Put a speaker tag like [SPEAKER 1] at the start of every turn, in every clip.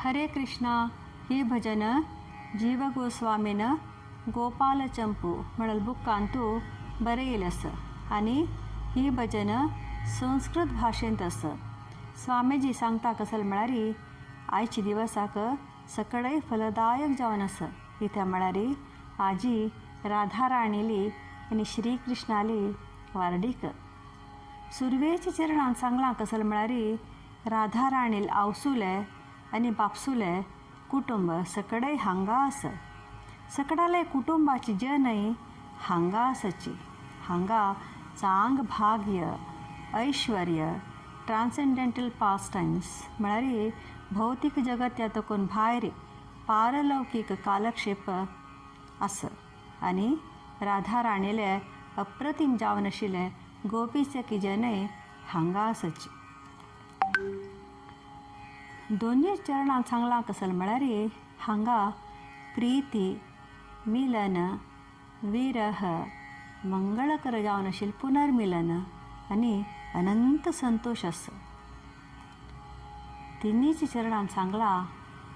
[SPEAKER 1] हरे कृष्णा ही भजन जीव गोस्वामीन गोपाल चंपू म्हणल बुकांतू बरयलें आसा आनी ही भजन संस्कृत भाशेंत आसा. स्वामीजी सांगता कसल म्हळ्यार आयच्या दिवसाक सकळय फलदायक जावन आसा. कित्याक म्हळ्यार आजी राधा राणीली आनी श्रीकृष्णाली व्हार्डीक. सुरवेच्या चरणान सांगलां कसल म्हळ्यार राधा राणील आवसुले आनी बापसुले कुटुंब सकळय हांगा आसा. सकडाले कुटुंबाची जनय हांगा आसाची. हांगा चांग भाग्य, ऐश्वर्य, ट्रान्सेंडेंटल पास्टायम्स म्हळ्यार भौतीक जगत तकून भायर पारलौकीक कालक्षेप आसा आनी राधा राणीले अप्रतीम जावन आशिल्ले गोपीसखी जनय हांगा आसाची. दोनूय चरणांत सांगलां कसल म्हळ्यार हांगा प्रिती, मिलन, विरह, मंगळकर जावन आशिल्लें पुनर्मिलन आनी अनंत संतोश आसा. तिनूय चरणांत सांगलां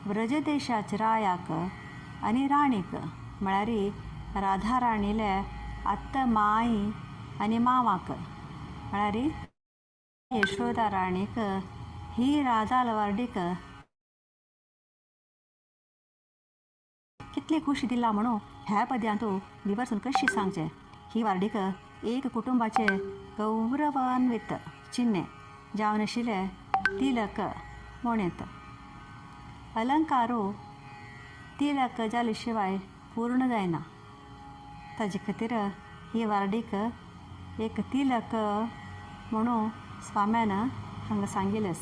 [SPEAKER 1] व्रजदेशाच्या रायाक आनी राणीक म्हळ्यार राधा राणीले आत्त माई आनी मावाक म्हळ्यार यशोदा राणीक ही राधा व्हार्डीक कितली खुशी दिला म्हणून ह्या पद्यांत विवर्सून कशी सांगचें. ही व्हार्डीक एक कुटुंबाचे गौरवान्वित चिन्हे जावन आशिल्लें तिलक म्हूण येता. अलंकारो तिलक जाले शिवाय पूर्ण जायना. ताजे खातीर ही व्हार्डीक एक तिलक म्हणून स्वाम्यान हांगा सांगिल्लें.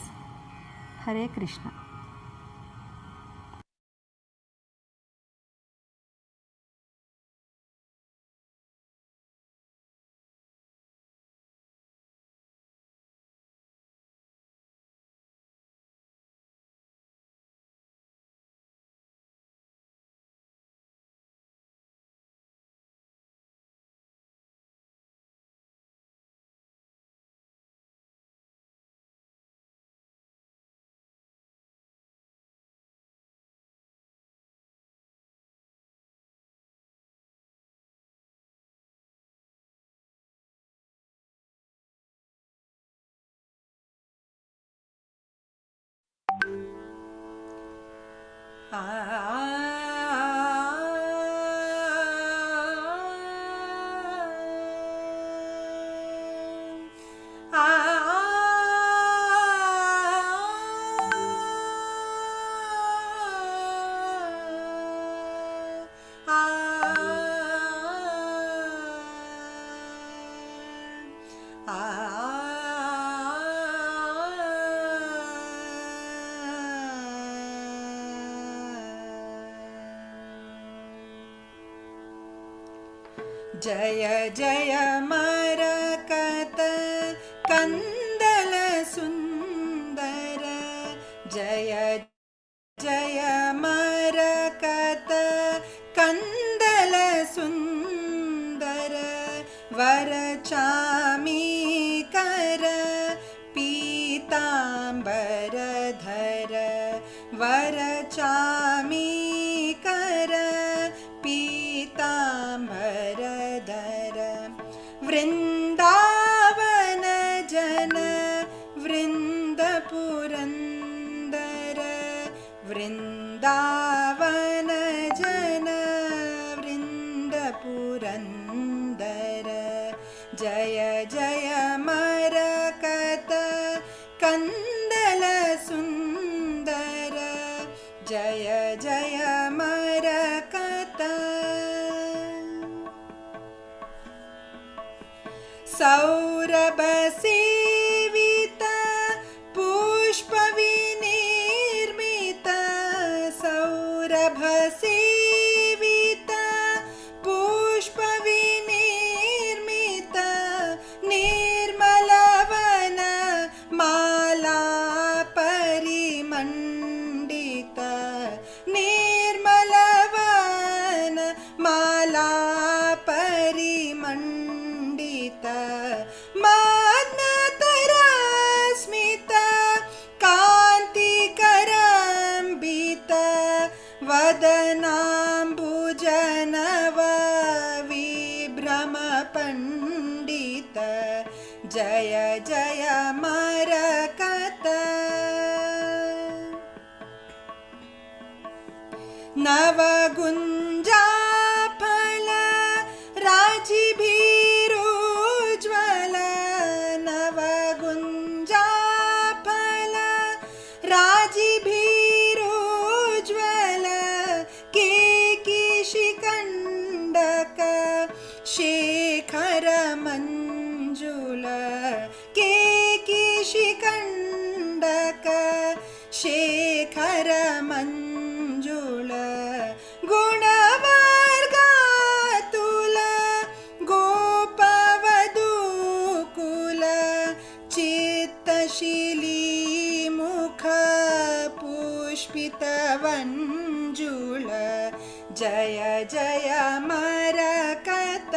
[SPEAKER 1] हरे कृष्णा.
[SPEAKER 2] जय जय मरकत कंदल सुंदर, जय जय मरकत कंदल सुंदर, वरचामी कर पीतांबर धर, वरचामी कर पीतांबर धर, वृंदावन जन वृंद पुरंदर, वृंदावन जन वृंद पुरंदर, जय जय मरकत कंदल सुंदर, जय जय मरकत. सौरभ सेवित पुष्प विनिर्मित, सौरभ सेवित पुष्प विनिर्मित, निर्मलवन माला परिमंडित, निर्मलवन माला परिमंडित, मदनतरस्मित कांतिकरंबित, नवगुञ्जा फल राजिभिरुज्ज्वल नवगुञ्जा फल राजिभिरुज्ज्वल केकिशिकण्डक शेखर मञ्जुल केकिशिकण्डक शेखर मञ्जुल गुणवर्गातुल गोपवधूकुल चित्तशिली मुख पुष्पितवञ्जुल जय जय मरकत।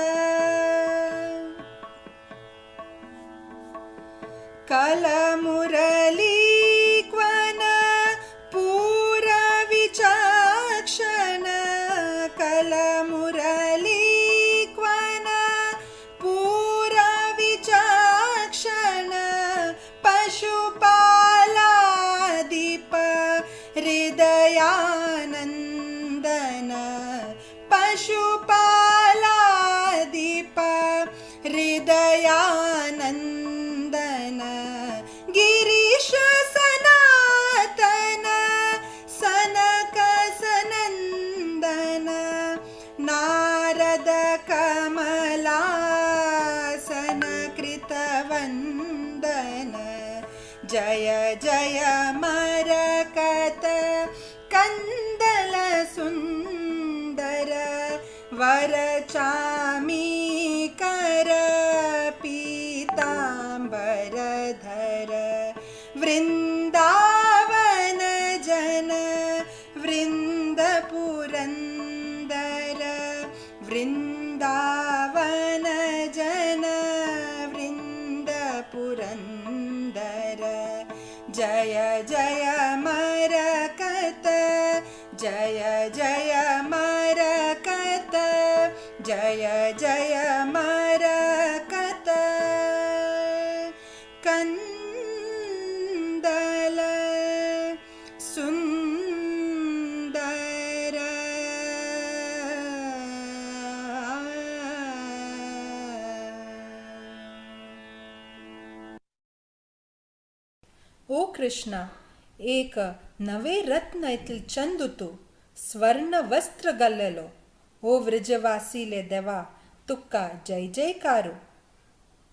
[SPEAKER 2] कलमुरली क्वन पूरविचक्षण कलमुरली क्वन पूरविचक्षण पशुपालादीप हृदयानन्दन पशुपालादीप हृदयानन्दन गिरीश सनातन सनक सनन्दन नारद कमलासन कृतवन्दन जय जय मरकत कन्दल सुन्दर वरचामी कर पीताम्बरधर वृन्दावन जन वृन्द पुरन्दर वृन्दावन जन वृन्द पुरन्दर जय जय मरकत जय जय मरकत जय जय मरकत कन्दल सुन्दर। ओ कृष्णा, एक नवे रत्न इतल चंदुतु स्वर्ण वस्त्र गल्लेलो। ओ व्रजवासीले देवा, तुक्का जय जयकारू।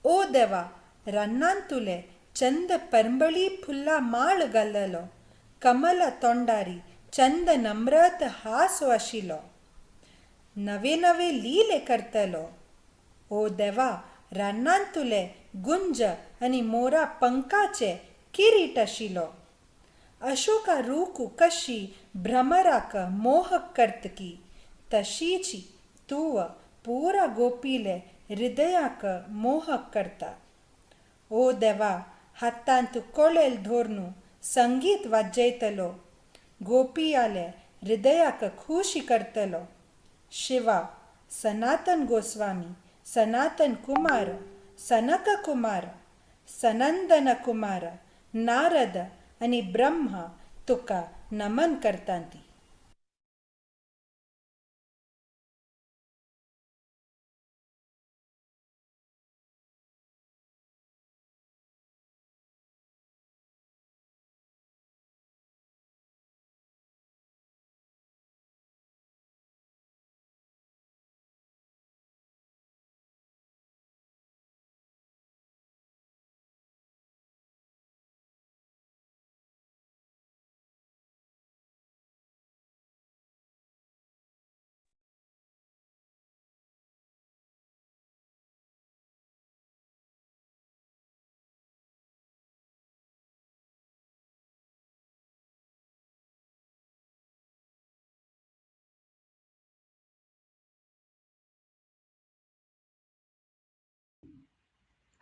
[SPEAKER 2] ओ देवा, रन्नांतुले चंद परंबळी फुल्ला माळ गल्लेलो। कमल तोंडारी चंद नम्रत हासो आशिलो। नवे नवे लीले करतलो। ओ देवा, रानांतुले गुंज आनी मोरा पंखाचे किरीट आशिलो। अशोका रूख कशी भ्रमराक मोहक करतकी तशीची तूं पुरा गोपीले हृदयाक मोहक करता। ओ देवा, हातांत कोळेल धोरनु संगीत वाजयतलो। गोपियाले हृदयाक खुशी करतलो। शिवा, सनातन गोस्वामी, सनातन कुमार, सनक कुमार, सनंदन कुमार, नारद आनी ब्रह्मा तुका नमन करतांती।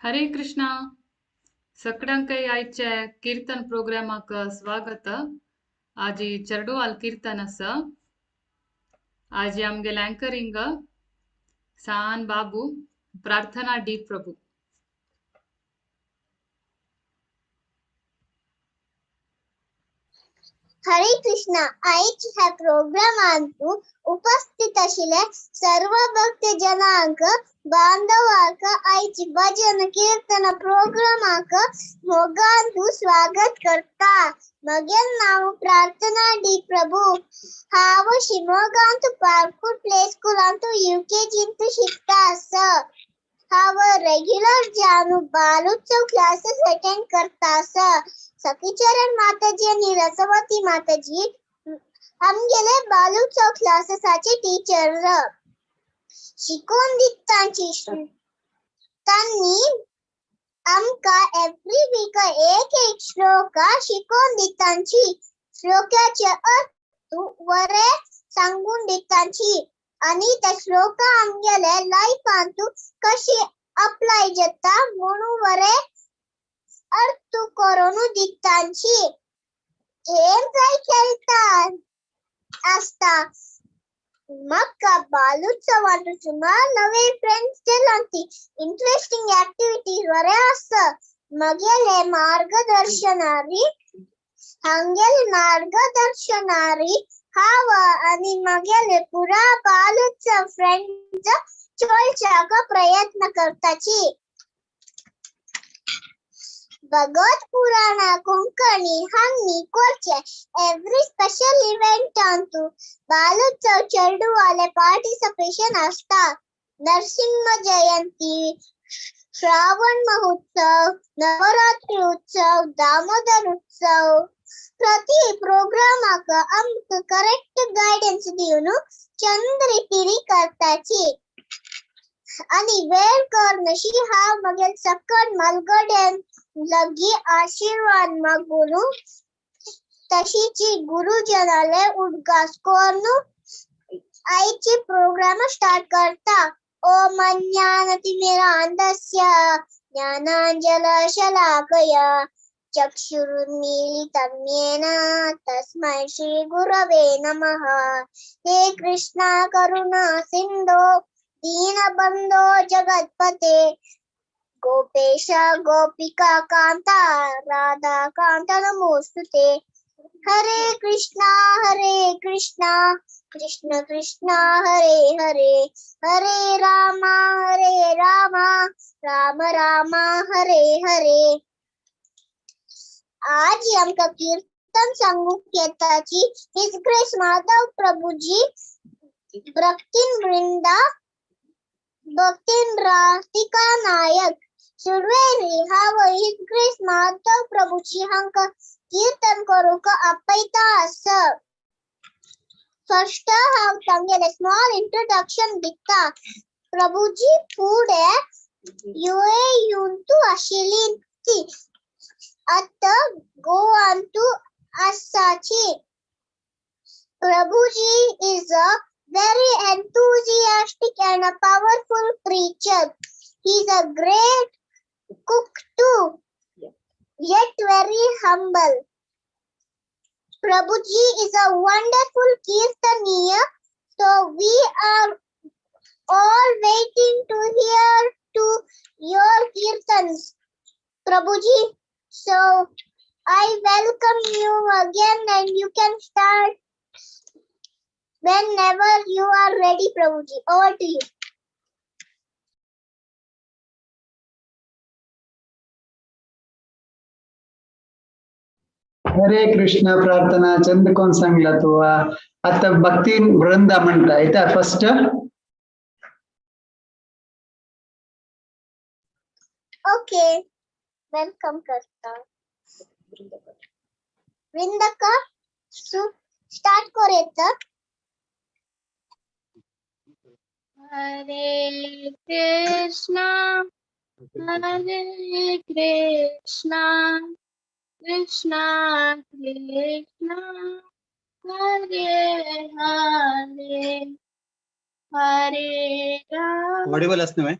[SPEAKER 3] हरे कृष्णा। सगळ्यांकय आयचे कीर्तन प्रोग्रामाक स्वागत। आजी चेरडुवाल कीर्तन आसा। आजी आमगेले अँकरिंग सान बाबू प्रार्थना डी प्रभू।
[SPEAKER 4] हरे कृष्णा. आयज ह्या प्रोग्रामांतु उपस्थित आशिल्ले सर्व भक्त जनांक बांधवाक आयज भजन कीर्तन प्रोग्रामाक मोगांतु स्वागत करता. मगेल नाव प्रार्थना डी प्रभु. हांव शिमोगांतु पार्कूर प्ले स्कूलांतु युकेजींतु शिकता आसा. हांव रेग्युलर जावन बालोत्सव क्लासेस अटेंड करता आसा. सखीचरण माताजी आनी रसवती माताजी आमगेले बालोत्सव क्लासेसाचे टीचर शिकोवन दितांची. तांणी आमकां एवरी वीक एक एक श्लोक शिकोवन दितांची. श्लोकाचे अर्थ बरे सांगून दितांची आनी ते श्लोक आमगेले लायफांतू कशी अप्लाय जाता म्हणून बरे अर्थ करून दितांची. गेम्स खेळटा आसता. म्हाका बालोत्सवांत सुमार नवे फ्रेंड्स जालांती. इंट्रस्टिंग ऍक्टिव्हिटीज बरे आसा. मगेले मार्गदर्शनारी हांगेले मार्गदर्शनारी हांव आनी मगेले पुरा बालोत्सव फ्रेंड्स चोळच्याक प्रयत्न करताची. भगवत पुराणा कोंकणी हांणी करचे एवरी स्पेशल इव्हेंटांतू बालोत्सव चेडवाले पार्टिसिपेशन आसता. नरसिंह जयंती, श्रावण महोत्सव, नवरात्री उत्सव, दामोदर उत्सव प्रति प्रोग्रामाक आमकां करेक्ट गायडन्स दिवन चंद रितीरी करताची. आनी वेळ करनशी हांव मगेल सकट मालगड्यान लगी आशीर्वाद मागून तशीची गुरुजनाले उडगास करून आयची प्रोग्राम स्टार्ट करता. ओम अज्ञानतिमिरान्धस्य ज्ञानाञ्जनशलाकया चक्षुरुन्मीलितं येन तस्मै श्रीगुरवे नमः. हे कृष्णा करुणा सिन्धो दीनबन्धो जगत्पते गोपेश गोपिका कांता राधा कांत नमोस्तुते. हरे कृष्णा हरे कृष्णा कृष्ण कृष्ण हरे हरे हरे राम हरे राम राम राम हरे हरे. आज आमकां कीर्तन सांगूंक येताची his grace Madhav Prabhuji भक्तीन Vrinda भक्तीन Radhika Naik. सुरवेरी हांव his grace Madhav Prabhuji हांकां कीर्तन करूंक आपयता आसा. फर्स्ट हांव तांगेलें स्मॉल इंट्रोडक्शन दिता. प्रभुजी फुडें युएयूंतू आशिल्ली ती आतां गोवांतू आसाची. Prabhuji is a very enthusiastic and a powerful preacher. He is a great cook too, yet very humble. Prabhuji is a wonderful kirtaniya, so we are all waiting to hear to your kirtans, Prabhuji. So I welcome you again and you can start whenever you are ready, Prabhuji. Over to you.
[SPEAKER 5] Hare Krishna प्रार्थना चंद कोण सांगला तू. आता भक्ती वृंदा म्हणता येता first.
[SPEAKER 4] Okay, welcome करता वृंदका start करेत.
[SPEAKER 6] हरे कृष्णा हरे Krishna Krishna Krishna Hare Hare Hare Ram.
[SPEAKER 7] Audible असणे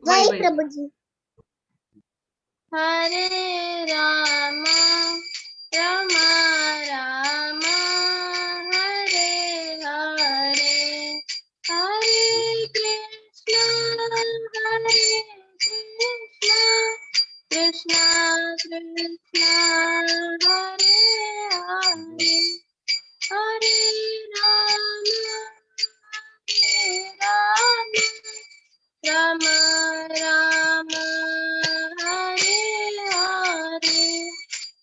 [SPEAKER 4] जय
[SPEAKER 3] वय, वय.
[SPEAKER 4] प्रभुजी.
[SPEAKER 6] हरे राम राम राम हरे हरे हरे कृष्णा हरे Krishna Krishna Krishna Hare Hare, Hare Rama Hare Rama, Rama Rama Hare Hare,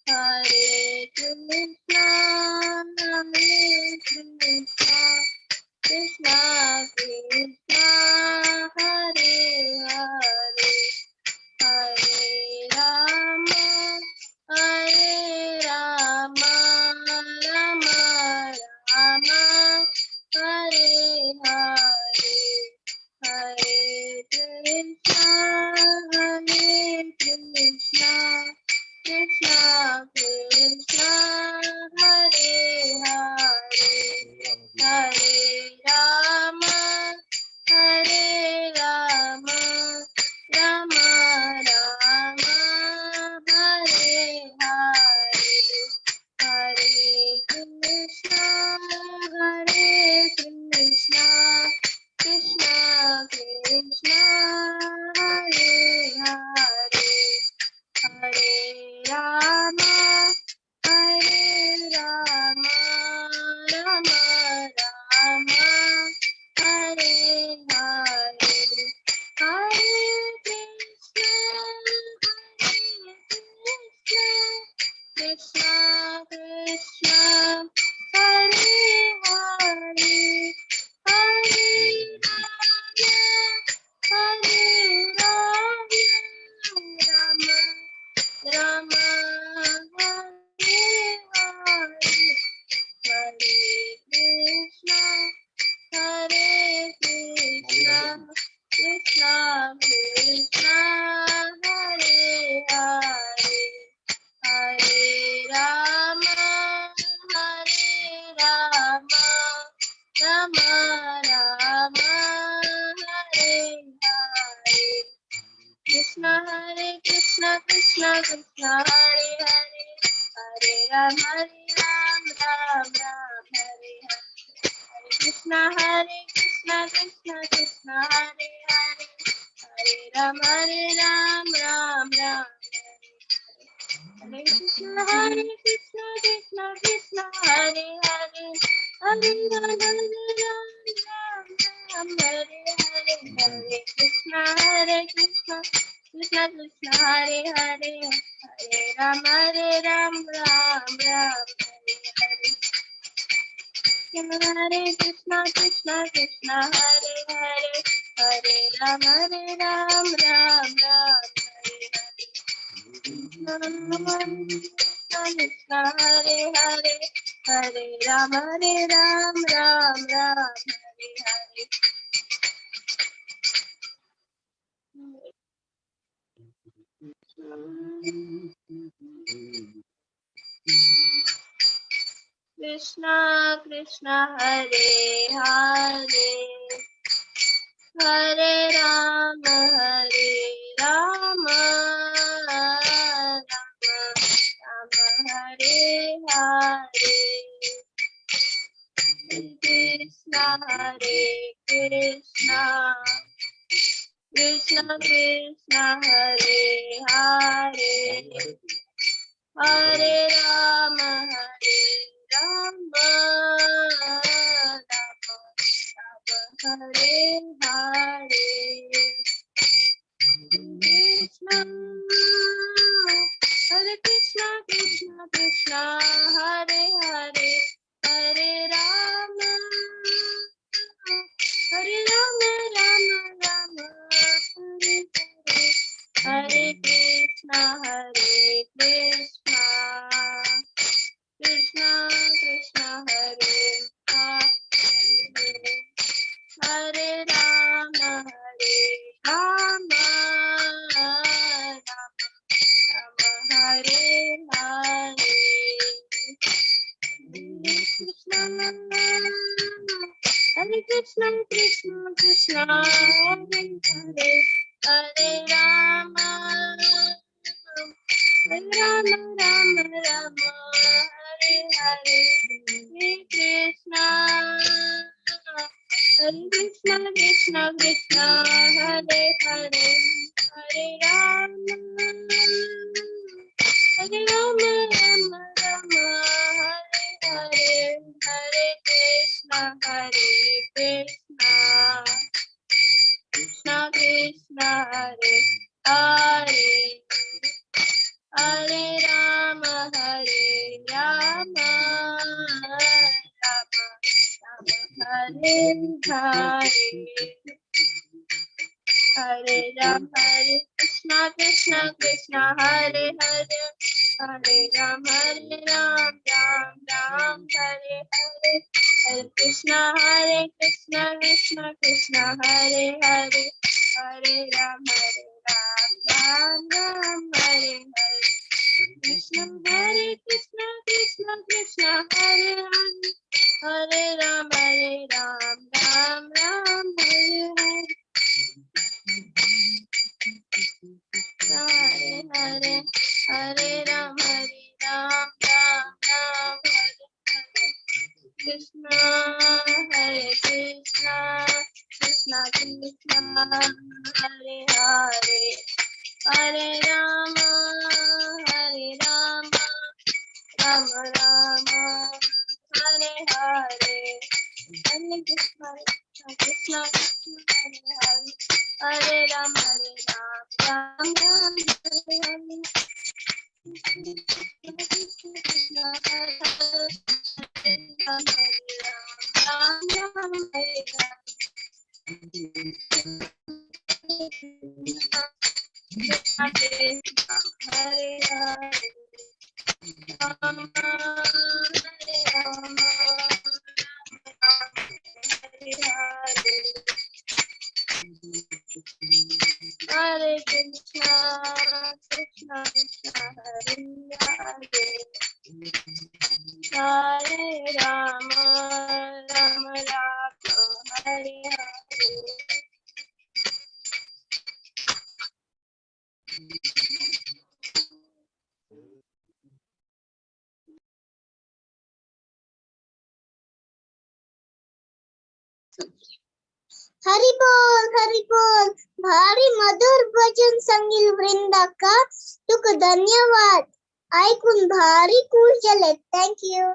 [SPEAKER 6] Hare Krishna Hare Krishna, Krishna Krishna Hare Hare, Hare Rama Hare Rama, Rama Rama Hare Hare, Hare Krishna Hare Krishna, Krishna Krishna Hare Hare, Hare Rama Hare Rama, Rama Rama Hare Hare, Hare Krishna Hare Krishna, Krishna Krishna Hare Hare, Hare Rama Hare Rama, Rama Rama Hare Hare, Hare Krishna Hare Krishna, Krishna Krishna Hare Hare, Hare Rama Hare Rama, Rama Rama Hare Hare, Hare Krishna Hare Krishna, Krishna Krishna Hare Hare, Hare Rama Hare Rama, Rama Rama Hare Hare, Krishna Hare Krishna, Krishna Krishna Hare Hare, Hare Rama Hare Rama, Rama Rama Hare Hare, Hare Krishna Hare Krishna, Krishna Krishna Hare Hare, Hare Rama Hare Rama, Rama Rama Hare Hare, Krishna Hare Krishna, Krishna Krishna Hare Hare, Hare Rama Hare Rama, Rama Rama Hare Hare, Hare Krishna Hare Krishna, Krishna Krishna Hare Hare, Hare Rama Hare Rama, Rama Rama Hare Hare, Hare Krishna Krishna Krishna Hare Hare, Hare Rama Hare Rama, Rama Rama Hare Hare, Krishna Krishna Hare Hare, Hare Rama Hare Rama, Rama Rama Hare Hare. Krishna Krishna Hare Hare, Hare Rama Hare Rama, Rama Rama Hare Hare, Krishna Hare Krishna, Krishna Krishna Hare Hare, Hare Rama Hare Rama, Rama Rama Hare Hare, Krishna Hare Krishna, Krishna Krishna Hare Hare, Hare Rama Hare Rama, Rama Rama Hare Hare, Hare Krishna Hare Krishna, Krishna Krishna Hare Hare, Hare Rama Hare Rama, Rama Rama Hare Hare, Krishna Hare Krishna, Krishna Krishna Hare Hare, Hare Rama Hare Rama, Rama Rama Hare Hare, Hare Krishna Hare Krishna, Krishna Krishna Hare Hare, Hare Rama Hare. Hare Ram, Hare Krishna, Krishna Krishna, Hare Hare. Hare Ram, Hare Ram, Ram Ram, Hare Hare. Hare Krishna, Hare Krishna, Krishna Krishna, Hare Hare. Hare Ram, Hare Ram, Ram Ram, Hare Hare. Krishna, Hare Krishna, Krishna Krishna, Hare Hare. Hare Ram, Hare Ram, Ram Ram, Hare Hare. Hare Hare, Hare Ram, Hare Ram, Ram Ram, Hare Hare. Krishna, Hare Krishna, Krishna Krishna, Hare Hare. Hare Rama, Hare Rama, Rama Rama, Hare Hare. Hare Krishna, Krishna Krishna, Hare Hare. Hare Ram, Hare Ram, Ram Ram, Hare Hare. Krishna Krishna, Hare Hare. Hare Ram, Hare Ram, Ram Ram, Hare Hare. Krishna Krishna, Hare Hare. Rama, Hare Rama, Rama Hare Hare. Hare Krishna, Krishna Krishna, Hare Hare. Hare Rama, Rama Rama, Hare Hare.
[SPEAKER 4] Hari बोल, हरी बोल. भारी मधुर भजन सांगील वृंदाका, तुका धन्यवाद. ऐकून भारी खुश जाले. Thank you.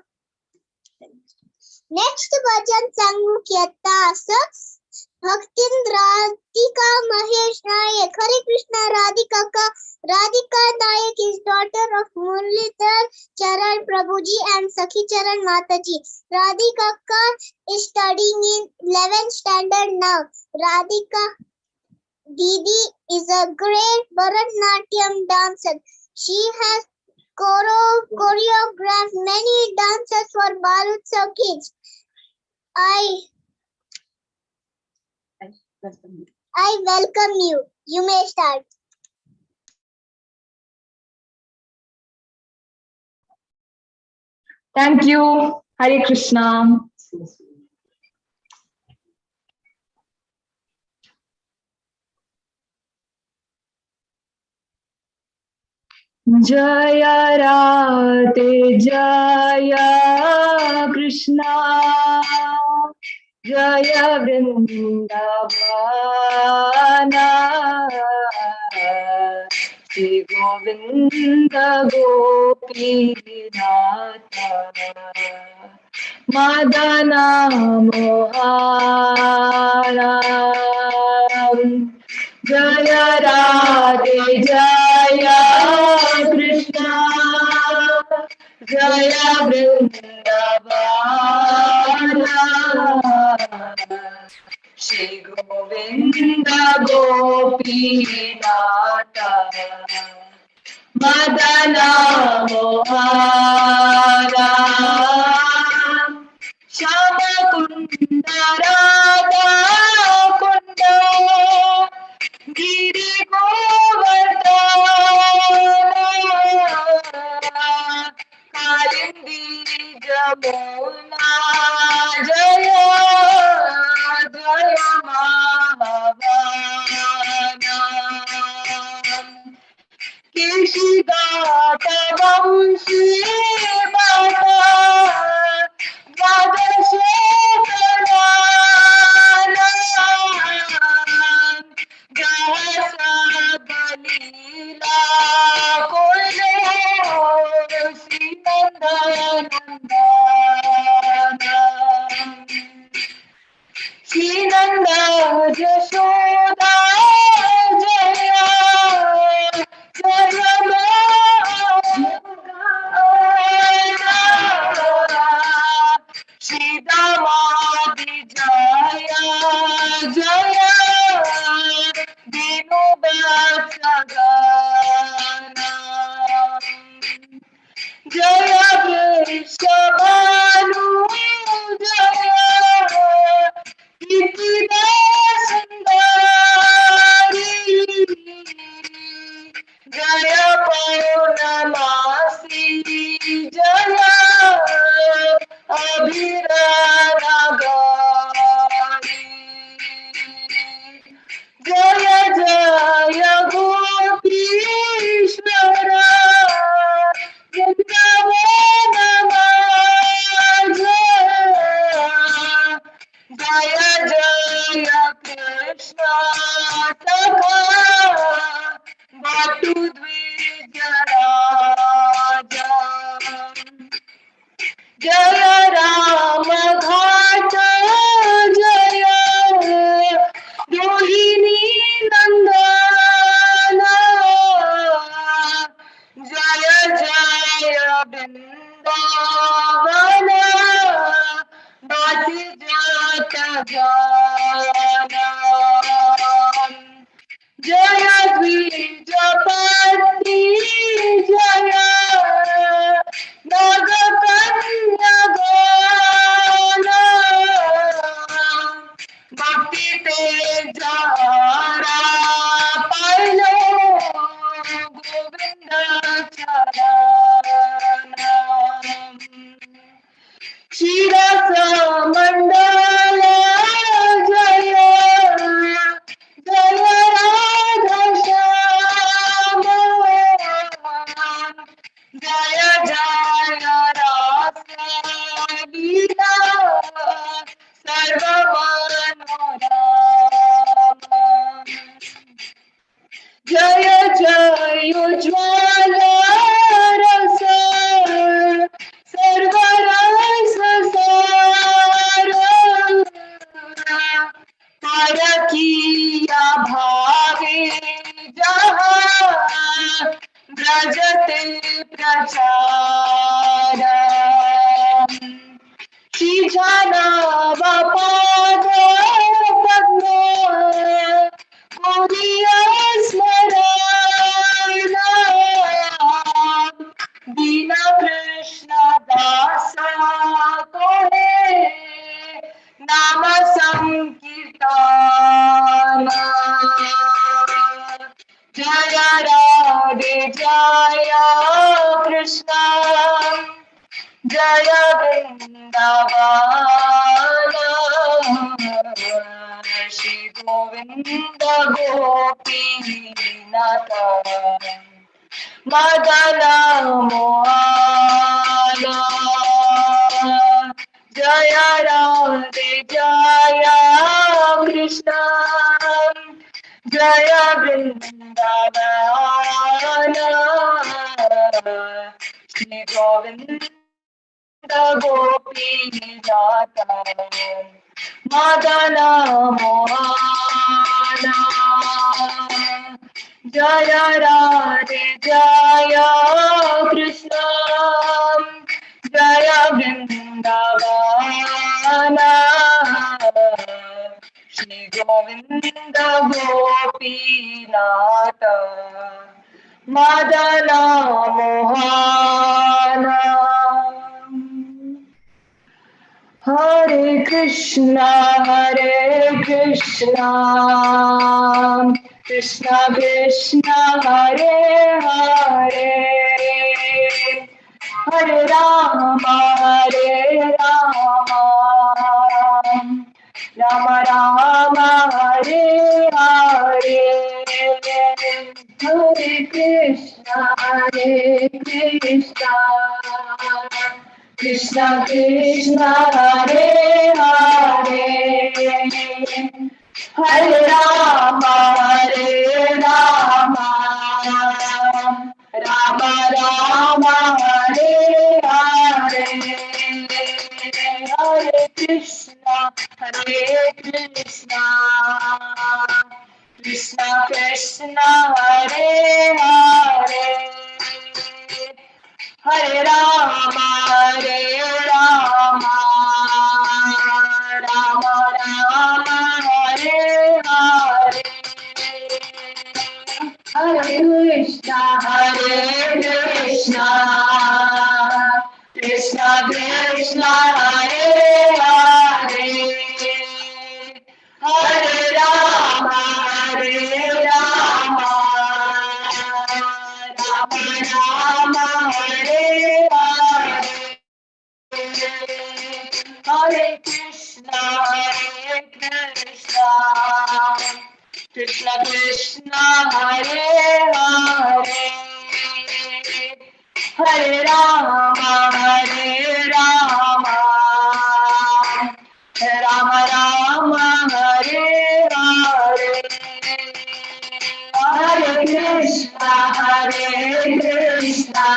[SPEAKER 4] Next भजन सांगूक येता आसा भक्तीन Radhika Mahesh Nayak. Hare Krishna Radhika ka. Radhika Nayak is daughter of Muralidhar Charan Prabhuji and Sakhi Charan Mataji. Radhika ka is studying in 11th standard now. Radhika Didi is a great Bharatanatyam dancer. She has choreographed many dances for Balutsav kids. I welcome you. You may start.
[SPEAKER 3] Thank you. Hare Krishna. Jaya Radhe, Jaya Krishna, Jaya Vrindavana, Shri Govinda Gopinatha, Madana Mohana. Jaya Radhe, Jaya Krishna, Jaya Vrindavana, Shri Govinda Gopinatha, Madana Mohana, Shama Kunda Radha Kunda, Giri Govardhana, Kalindi Jamuna, Jaya Jaya Mahavana, Keshigata Vamshi Mata, Dvadashe Pradhana, Leela Kole Shri Nanda, Shri Nanda Jashoda Jaya Jaya Mohan. जय वृषभानु जय कीर्तिदा सुंदरी जय पौर्णमासी जय अभिरागारी जय जय गोपीश्वर वृंदावन जय जय कृष्ण सखा बाटू द्विज राजा जय राम घाट जय रोहिणी नंदन जय जय वृंदावन बात जात जान जय द्विजपति जय नागकन्या गान भक्ति ते जरा पाहिलो गोविंद चरण शिरस मंडल जय जय राधा श्याम जय जय रास लीला सर्व मनोराम जय जय उज्ज्वल रस सर्व रस सार परकीया भावे जहाँ ब्रजते प्रचार श्री जानाव पाद पद्म गोरिया स्मरण दीना कृष्ण दास कोहे नाम संकीर्तन जय राधे जय कृष्ण जय वृंदावन श्री गोविंद गोपीनाथ मदन मोहन जय राधे जय कृष्ण जय वृंदावन श्री गोविंद गोपीनाथ मदन मोहन जय राधे जय कृष्ण जय वृंदावन श्री गोविंद गोपीनाथ मदन मोहन हरे Krishna Krishna Krishna Hare Hare Hare Ram Ram Ram Hare Hare Hare Krishna Krishna Krishna Hare Hare Hare Ram Ram Ram Hare Hare Hare Krishna Krishna Krishna Hare Hare Hare Ram Ram Ram Hare Hare Hare Krishna Krishna Krishna Hare Hare, Hare Rama Hare Rama, Rama Rama Hare Hare. Hare Krishna Hare Krishna, Krishna Krishna Hare Hare, Hare Rama Hare Rama, Rama Rama Hare Hare. Hare Krishna Hare Krishna,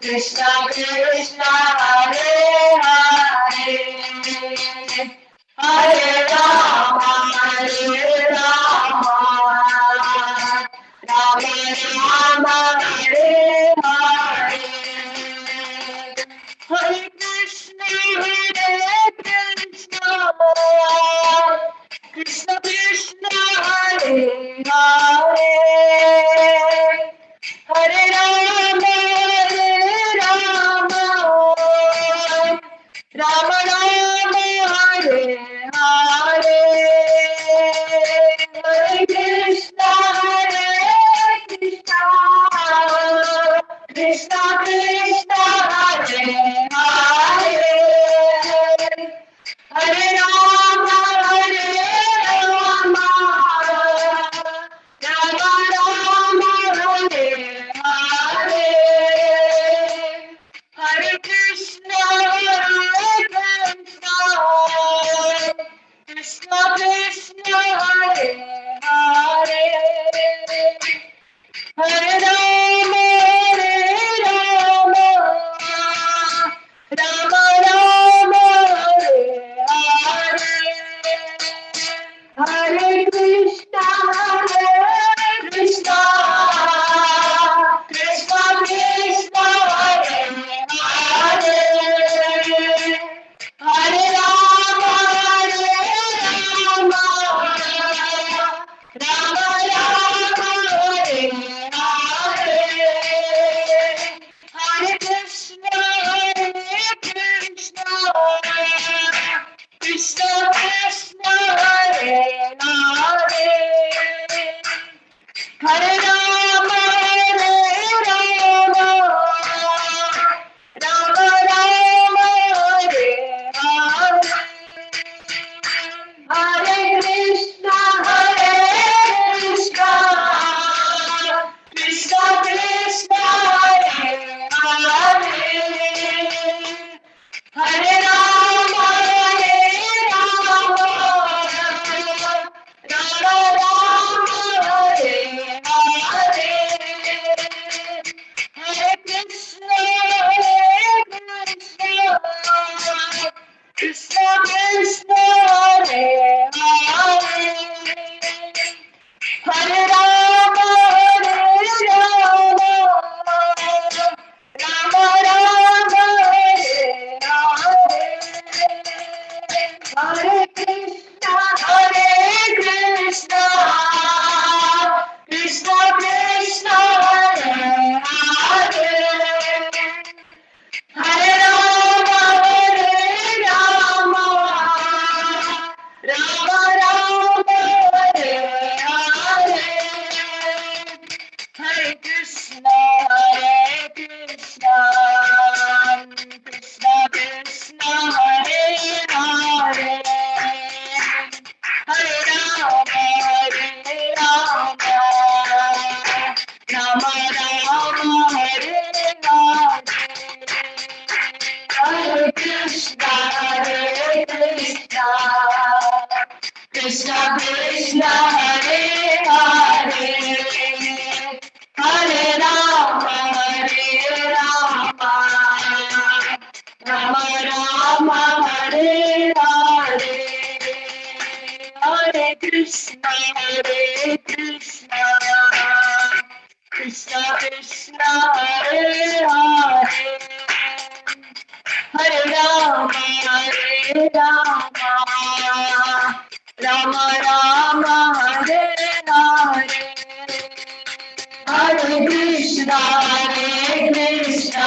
[SPEAKER 3] Krishna Krishna Hare Hare, Hare Rama Hare Rama, Rama Rama Hare Hare. Hare Krishna Hare Krishna, Krishna Krishna Hare Hare, Hare Rama Hare Rama, Rama Rama Hare Hare. Hare Krishna Hare Krishna, Krishna Krishna Hare Hare, Hare Rama Hare Rama, Rama Rama Hare Hare. Hare Krishna Hare Krishna, Krishna Krishna Hare Hare, Hare Rama Hare Rama, Rama Rama Hare Hare. Hare Krishna Hare Krishna, Krishna Krishna Hare Hare, Hare Rama Hare Rama, Rama Rama Hare Hare. Hare Krishna Hare Krishna, Krishna Krishna Hare Hare, Hare Rama Hare Rama, Rama Rama Hare Hare. Hare Krishna Hare Krishna, Krishna Krishna Hare Hare, Hare Rama Hare Rama, Rama Rama Hare Hare. Hare Krishna Hare Krishna, Krishna Krishna Hare Hare, Hare Rama Hare Rama, Rama Rama Hare Hare. Hare Krishna Hare Krishna, Krishna Krishna Hare Hare, Hare Rama Hare Rama, Rama Rama Hare Hare. Hare Krishna Hare Krishna, Krishna Krishna Hare Hare, Hare Rama Hare Rama, Rama Rama Hare Hare. Hare Krishna Hare Krishna, Krishna Krishna Hare Hare, Hare Rama Hare Rama, Rama Rama Hare Hare. Hare Krishna Hare Krishna, Krishna Krishna Hare Hare, Hare Rama Hare Rama, Rama Rama Hare Hare. Hare Krishna Hare Krishna,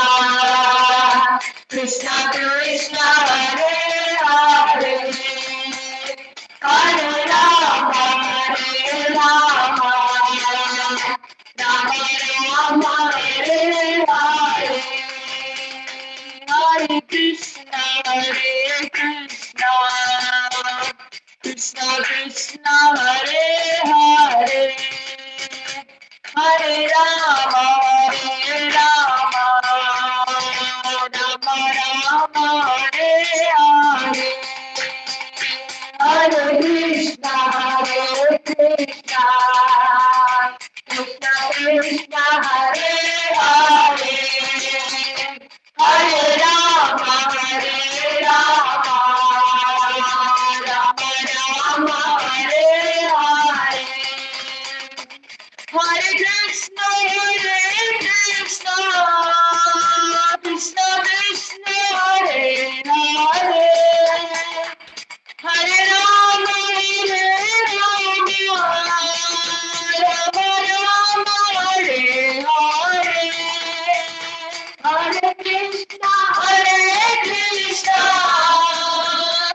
[SPEAKER 3] Krishna, Hare Krishna,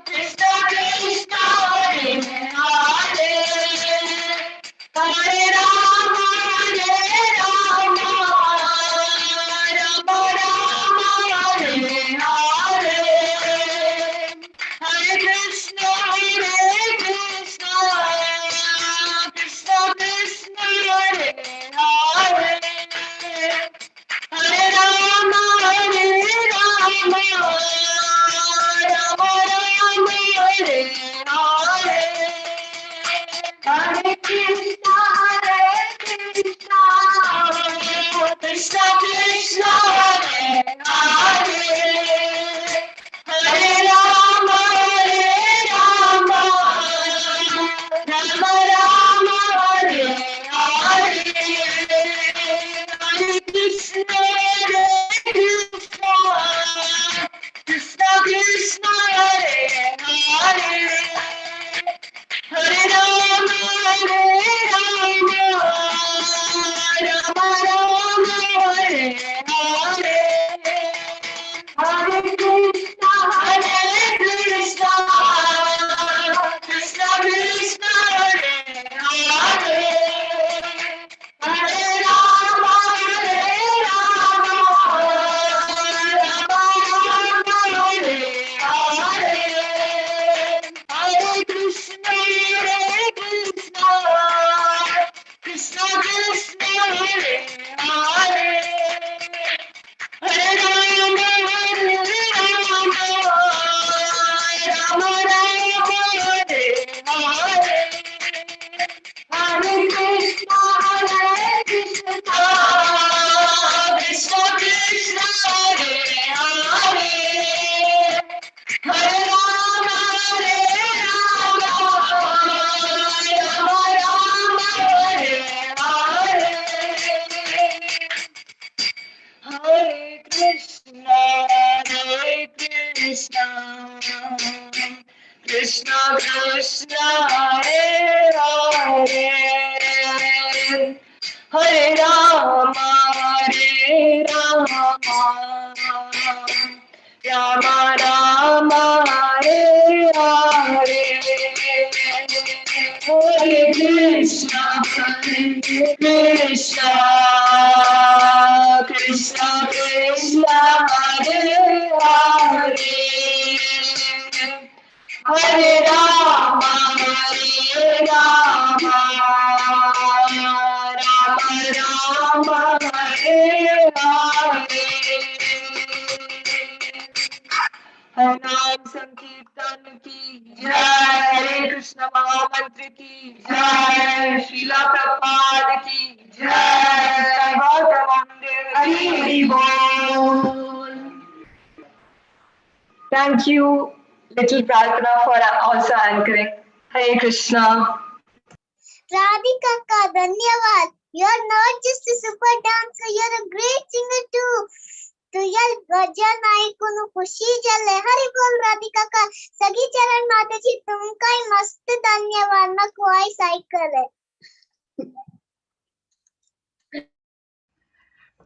[SPEAKER 3] Krishna Krishna, Hare Hare, Hare Rama, Hare Rama, Rama Rama, Hare Hare, Hare Krishna, Hare Krishna, Krishna Krishna, Hare Hare, Hare Rama, Hare Rama, Rama Rama, Hare Hare, Hare Krishna, Hare Krishna, Krishna Krishna, Hare Hare, Hare Rama, Hare Rama, Rama Rama, Hare Hare, Hare Krishna, Hare Krishna, Krishna Krishna, Hare Hare, Hare Rama, Hare Rama, Rama Rama, Hare Hare, Hare Krishna, Hare Krishna, Krishna Krishna, Hare Hare, Hare Rama, Hare Rama, Rama Rama, Hare Hare, Hare Krishna, Hare Krishna, Krishna Krishna, Hare Hare, Hare Rama, Hare Rama, Rama Rama, Hare Hare, Hare Krishna, Hare Krishna, Krishna Krishna, Hare Hare, Hare Rama, Hare Rama, Rama Rama, Hare Hare. Hare Krishna, Hare Krishna, Krishna Krishna, Hare Hare, Hare Rama, Hare Rama, Rama Rama, Hare Hare, Hare Krishna, Hare Krishna, Krishna Krishna, Hare Hare, Hare Rama, Hare Rama, Rama Rama, Hare Hare. Hare Naam Sankirtan की जय, हरे कृष्ण महामंत्र की जय, शीला प्रपाद की जय, हरि हरि बोल. Thank you, little Prarthana, for also anchoring. Hare Krishna.
[SPEAKER 4] Radhika ka dhanyavad. You're not just a super dancer, you're a great singer too. तुझ्या भजन ऐकून खुशी जाले. हरी बोल राधिका का. सगी चरण माताजी तुमकाय मस्त धन्यवाद. म्हाका वॉयस आयकले.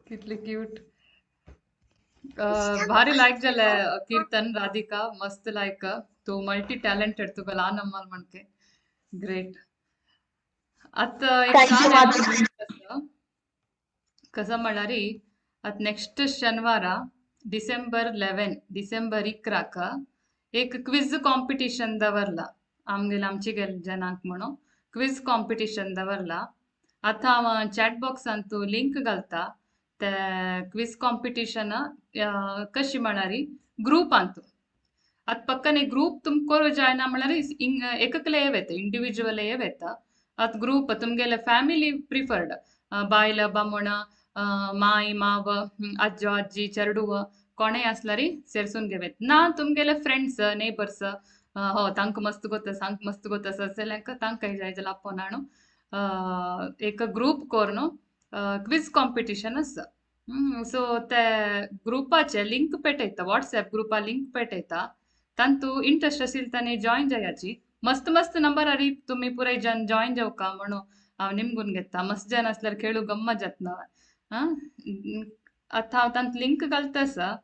[SPEAKER 7] कितले क्यूट. भारी लायक जाले कीर्तन राधिका, मस्त लायक. तू मल्टी टॅलेंटेड, तुका ल्हान अम्माल म्हणके ग्रेट. आतां एक
[SPEAKER 3] Thank you,
[SPEAKER 7] छान
[SPEAKER 3] Madhuri.
[SPEAKER 7] Announcement आसा. कसं म्हळ्यार आतां नेक्स्ट शनिवारा डिसेंबर 11, डिसेंबर 11 एक क्विज कॉम्पिटिशन दवरला आमगेले आमचे गेले जनांक म्हणून क्विज कॉम्पिटिशन दवरला. आतां हांव चॅट बॉक्सान तूं लिंक घालता. ते क्विज कॉम्पिटिशन कशी म्हळ्यार ग्रुपांत आतां पक्कन एक ग्रूप तुमकां करूं जायना म्हळ्यार इंग एककले येता, इंडिविज्युअल येता. आतां ग्रूप तुमगेले फॅमिली प्रिफर्ड, बायल बामण, माय माव, आजो आजी, चेडूव कोणेय आसल्यार सेरसून घेवेत ना. तुमगेले फ्रेंड्स नेबर्स, हो तांकां मस्त गोत आसा, हांकां मस्त गोत आसा जाल्यार तांकां जाय जाल्यार आपोवन हाडून एक ग्रूप करून क्विज कॉम्पिटिशन आसा. सो ते ग्रुपाचे लिंक पेटयता, वॉट्सएप ग्रुपा लिंक पेटयता. तांतू इंट्रस्ट आशिल्ले तांणी जॉयन जायाची. मस्त मस्त नंबर हाडी तुमी पुराय जन जॉयन जावका म्हणून हांव निमगून घेता. मस्त जन आसल्यार खेळू गम्मत जातना. आं, आतां हांव तांत लिंक घालता आसा.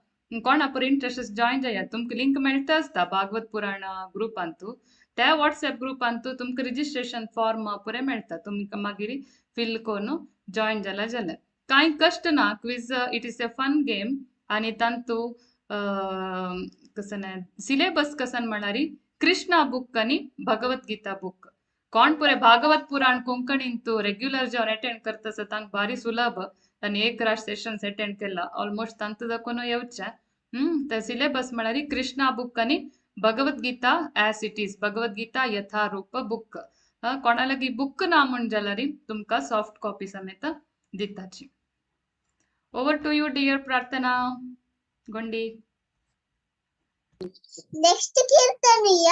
[SPEAKER 7] कोणा पुरो इंट्रस्ट जॉयन जायात, तुमकां लिंक मेळटा आसता भागवत पुराण ग्रुपांतू. त्या वॉट्सएप ग्रुपांतू तुमकां रजिस्ट्रेशन फॉर्म पुरें मेळटा, तुमकां मागीर फिल करून जॉयन जाला जाल्यार कांय कश्ट ना. Quiz it is a fun game. आनी तांतू कसं सिलेबस कसन म्हळ्यार कृष्णा बुक आनी भगवत गीता बुक. कोण पुरे भागवत पुराण कोंकणींतू रेग्युलर जेवन अटेंड करता आसा तांकां भारी सुलभ. आनी एक रात सेशन्स अटेंड केला ऑलमोस्ट तांतू दाखोवन येवचें. ते सिलेबस म्हळ्यार कृष्णा बुक आनी Bhagavad Gita as it is, Bhagavad Gita Yatharup book. कोणा लागीं बुक ना म्हण जाल्यार तुमकां सॉफ्ट कॉपी समेत दिताची. Over to you dear Prarthana Gondi.
[SPEAKER 4] Next कीर्तनीय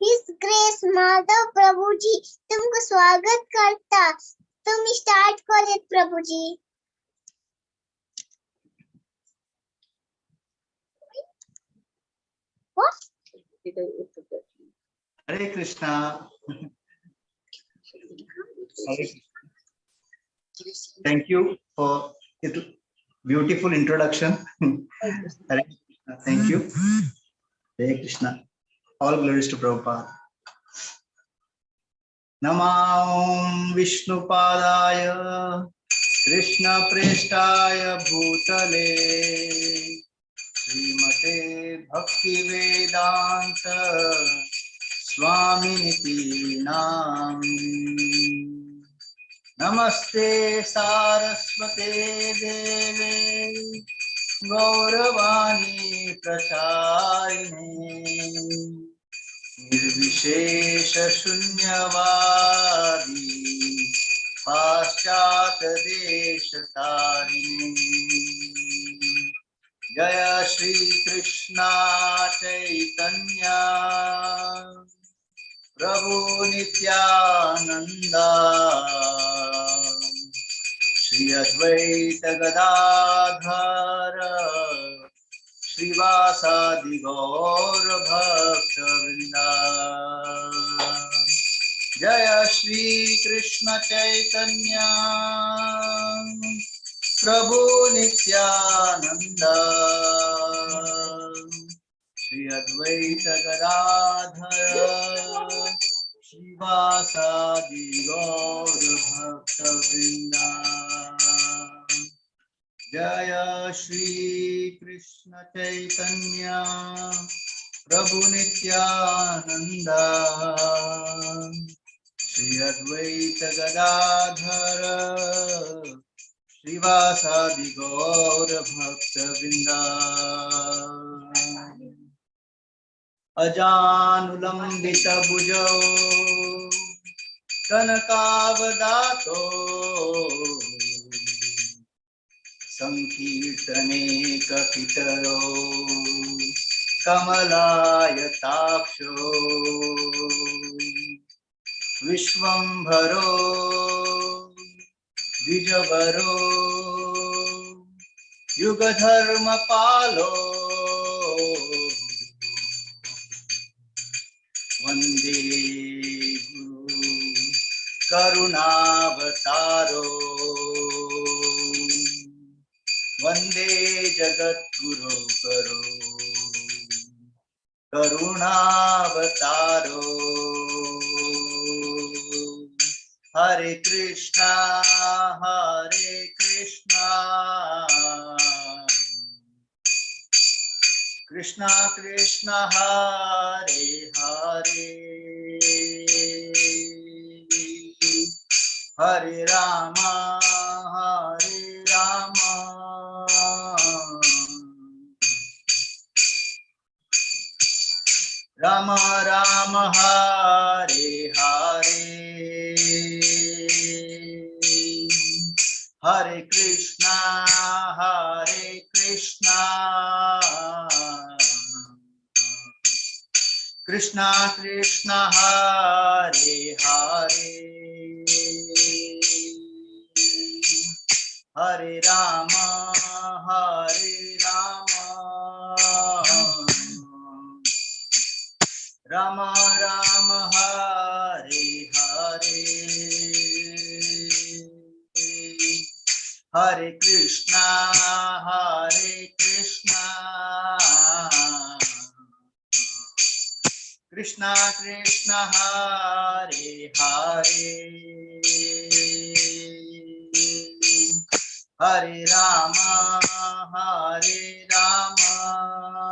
[SPEAKER 4] his grace Madhav Prabhuji तुमको स्वागत करता. तुम्ही स्टार्ट करेत प्रभुजी. What?
[SPEAKER 8] Hare Krishna. Hare Krishna. Thank you for it beautiful introduction. Hare Krishna. Thank you. Hare Krishna. All glories to Prabhupada. Namo Vishnu Padaya Krishna Preshtaya Bhutale Srimate Bhakti Vedanta Swaminiti Namini. Namaste Saraswate Deve Gauravani Pracharine Nirvishesha Shunyavadi Paschat Deshatarine. Jaya Shri Krishna Chaitanya Prabhu Nityananda Shri Advaita Gadadhara Shrivasadi Gaur Bhakta Vrinda. Jaya Shri Krishna Chaitanya Prabhu Nityananda Shri Advaita Gadadhara Shrivasadi Gaur Bhakta Vrinda. Jaya Shri Krishna Chaitanya Prabhu Nityananda Shri Advaita Gadadhara Shrivasadi Gaur Bhakta Vrinda. Ajanulambita bhujau kanakavadato sankirtane kapitaro kamalayataksho vishwambharo dvijavaro yugadharmapalo Vande Guru Karunavataro Vande Jagat Guru Karo Karunavataro. Hare Krishna Hare Krishna Krishna Krishna Hare Hare Hare Rama Hare Rama Rama Rama Hare Hare Hare Krishna Hare Krishna Krishna Krishna Hare Hare Hare Rama Hare Rama Rama Rama Hare Hare. Hare Krishna, Hare Krishna, Krishna Krishna, Hare Hare, Hare Rama, Hare Rama,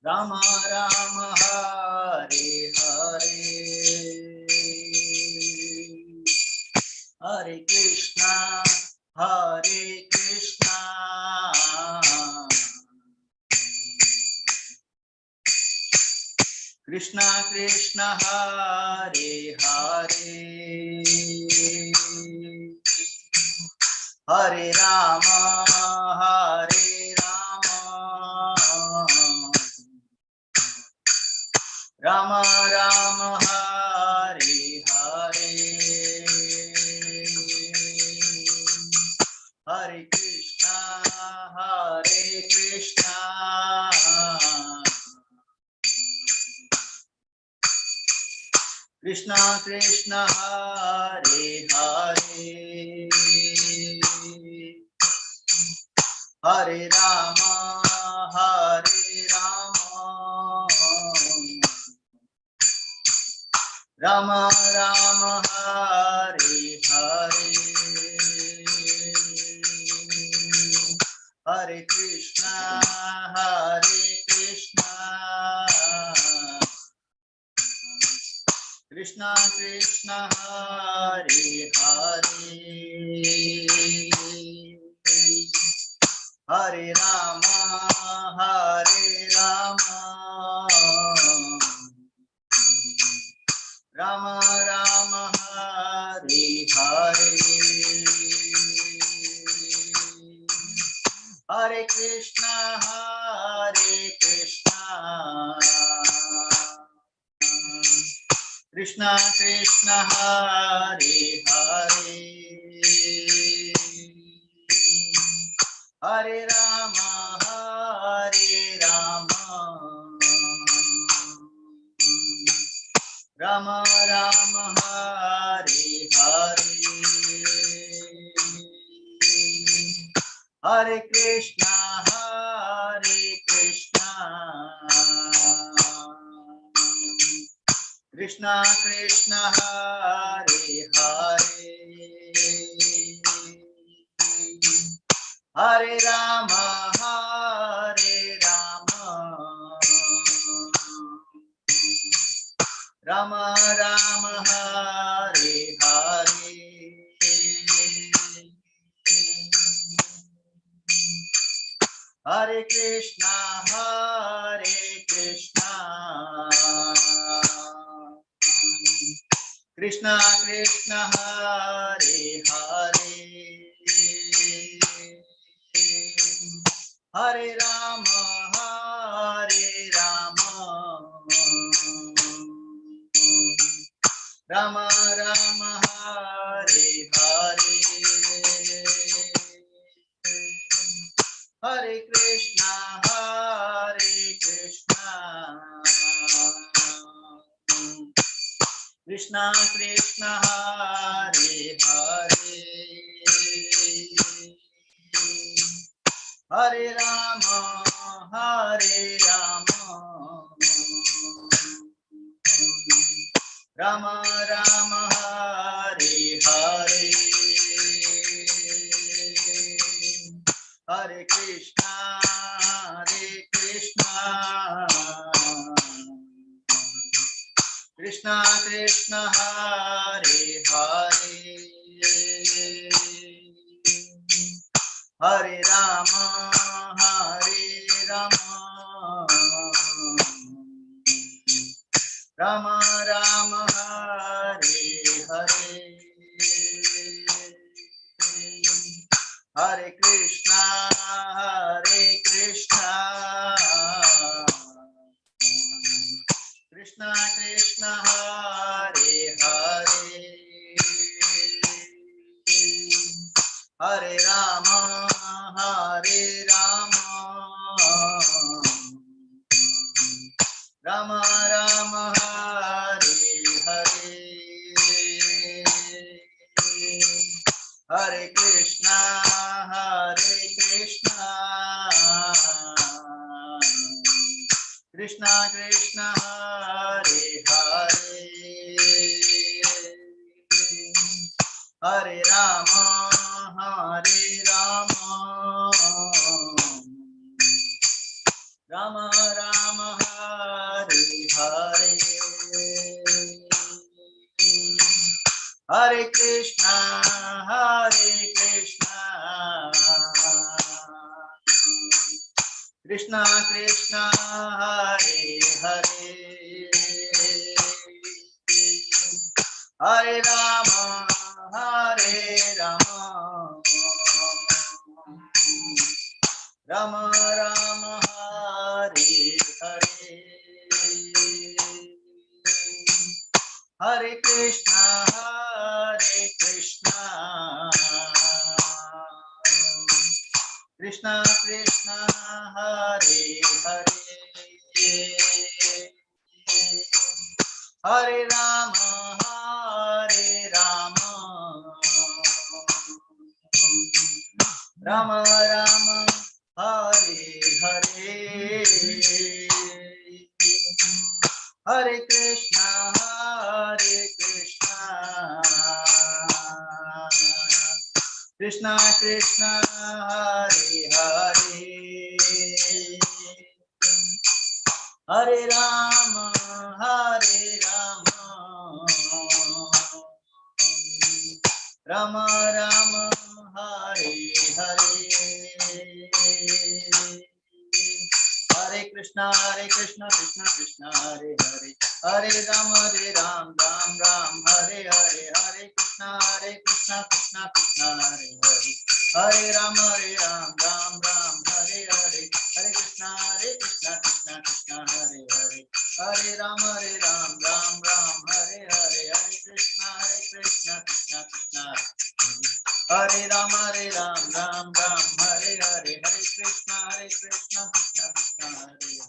[SPEAKER 8] Rama Rama, Hare Hare. Hare Krishna, Hare Krishna, Krishna Krishna, Hare Hare, Hare Rama, Hare Rama, Rama Rama, Hare Hare. Hare Krishna, Hare Krishna, Krishna Krishna, Hare Hare, Hare Rama, Hare Rama, Rama Rama, Hare Hare. Hare Krishna, Hare Krishna, Krishna Krishna, Hare Hare, Hare Rama, Hare Rama, Rama Rama, Hare Hare. Hare Krishna, Hare Krishna, Krishna Krishna, Hare Hare, Hare Rama, Hare Rama, Rama Rama, Hare Hare. Hare Krishna, Hare Krishna, Krishna Krishna, Hare Hare, Hare Rama, Hare Rama, Rama Rama, Hare Hare. Hare Krishna, Hare Krishna, Krishna Krishna, Hare Hare, Hare Rama, Hare Rama, Rama Rama, Hare Hare. Hare Krishna, Hare Krishna, Krishna Krishna, Hare Hare, Hare Rama, Hare Rama, Rama Rama, Hare Hare. Hare Krishna, Hare Krishna, Krishna Krishna, Hare Hare, Hare Rama, Hare Rama, Rama Rama, Hare Hare. Hare Krishna, Hare Krishna, Krishna Krishna, Hare Hare, Hare Rama, Hare Rama, Rama Rama, Hare Hare. Hare Krishna, Hare Krishna, Krishna Krishna, Hare Hare, Hare Rama, Hare Rama, Rama Rama, Hare Hare, Hare Krishna, Hare Krishna, Krishna Krishna, Hare Hare, Hare Rama, Hare Rama, Rama Rama, Hare Hare, Hare Krishna, Hare Krishna, Krishna Krishna, Hare Hare, Hare Rama, Hare Rama, Rama Rama, Hare Hare, Hare Krishna, Hare Krishna, Krishna Krishna, Hare Hare, Hare Rama, Hare Rama, Rama Rama, Hare Hare, Hare Krishna, Hare Krishna, Krishna Krishna, Hare Hare, Hare Rama, Hare Ram, Ram Ram, Hare Hare, Hare Krishna, Hare Krishna, Krishna Krishna, Hare Hare, Hare Rama, Hare Ram, Ram Ram, Hare Hare, Hare Krishna, Hare Krishna, Krishna Krishna, Hare Hare, Hare Rama, Hare Ram, Ram Ram, Hare Hare, Hare Krishna, Hare Krishna, Krishna Krishna, Hare Rama, Hare Ram, Ram Ram, Hare Hare, Hare Krishna, Hare Krishna, Krishna Krishna, Hare Hare,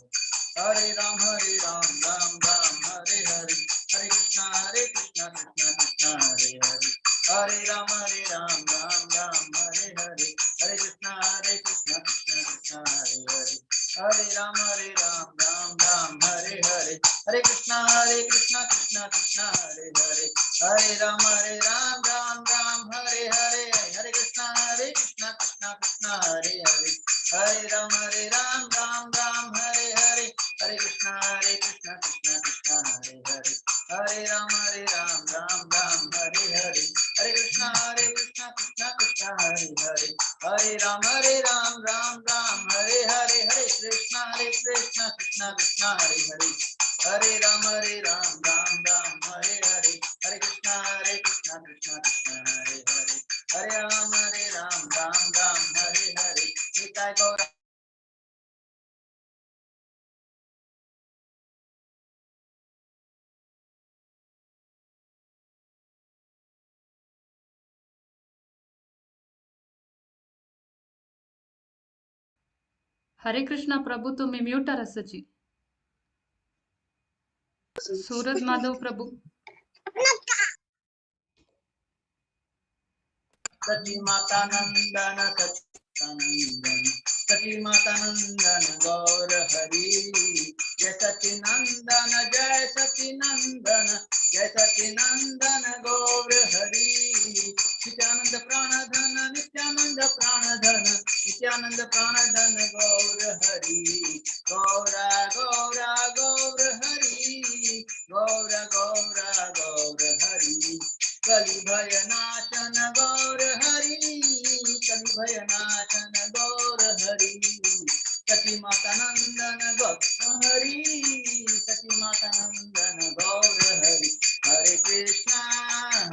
[SPEAKER 8] Hare Ram, Hare Ram, Ram Ram, Hare Hare, Hare Krishna, Hare Krishna, Krishna Krishna, Hare Hare, Hare Ram, Hare Ram, Ram Ram, Hare Hare, Hare Krishna, Hare Krishna, Krishna Krishna, Hare Hare, Hare Ram, Hare Ram, Ram Ram, Hare Hare, Hare Krishna, Hare Krishna, Krishna Krishna, Hare Hare, Hare Ram, Hare Ram, Ram Ram, Hare Hare, Hare Krishna, Hare Krishna, Krishna Krishna, Hare Hare, Hare Ram, Hare Ram, Ram Ram, Hare Hare, Hare Krishna, Hare Krishna, Krishna Krishna, Hare Hare, Hare Ram, Hare Ram, Ram Ram, Hare Hare, Hare Krishna, Hare Krishna, Krishna Krishna, Hare Hare, Hare Ram, Hare Ram, Ram Ram, Hare Hare, Hare Krishna, Hare Krishna, Krishna Krishna, Hare Hare, Hare Ram, Hare Ram, Ram Ram, Hare Hare, Hare Krishna, Hare Krishna, Krishna Krishna, Hare Hare, Hare Ram, Hare Ram, Ram Ram, Hare Hare, Nitai Gaura.
[SPEAKER 7] Hare Krishna Prabhu, तुम्ही म्यूटर आसाची. सूरज माधव प्रभू.
[SPEAKER 8] सची माता नंदन, सची नंदन, सची माता नंदन गौर हरी, जय सची नंदन, जय सची नंदन, जय सची नंदन गौर हरी, नित्यानंद प्राणधन, नित्यानंद प्राणधन, नित्यानंद प्राणधन गौर हरी, गौरा गौरा गौर हरी, गौरा गौरा गौर हरी, कली भय नाशन गौर हरी, कली भय नाशन गौर हरी, सची माता नंदन गौर हरी, सची माता नंदन गौर हरी, हरे कृष्णा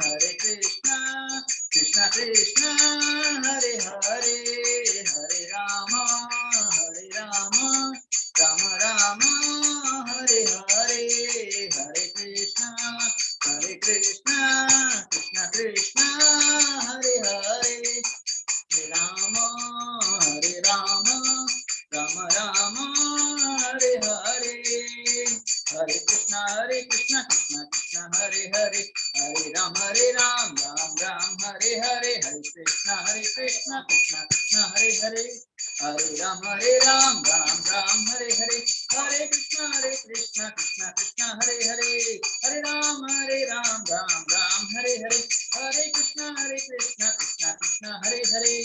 [SPEAKER 8] हरे कृष्णा, कृष्णा कृष्णा, हरे हरे, हरे राम हरे राम, राम राम, हरे हरे, हरे कृष्णा हरे कृष्णा, कृष्णा कृष्णा, हरे हरे, हरे राम हरे राम, राम राम, हरे हरे, हरे कृष्णा हरे कृष्णा, कृष्णा कृष्णा, हरे हरे, हरे राम राम राम, हरे हरे, हरे Krishna Krishna Krishna Krishna Hare Hare, Hare Ram Hare Ram Ram Ram Hare Hare, Hare Krishna Hare Krishna Krishna Krishna Hare Hare, Hare Ram Hare Ram Ram Ram Hare Hare, Hare Krishna Hare Krishna Krishna Krishna Hare Hare,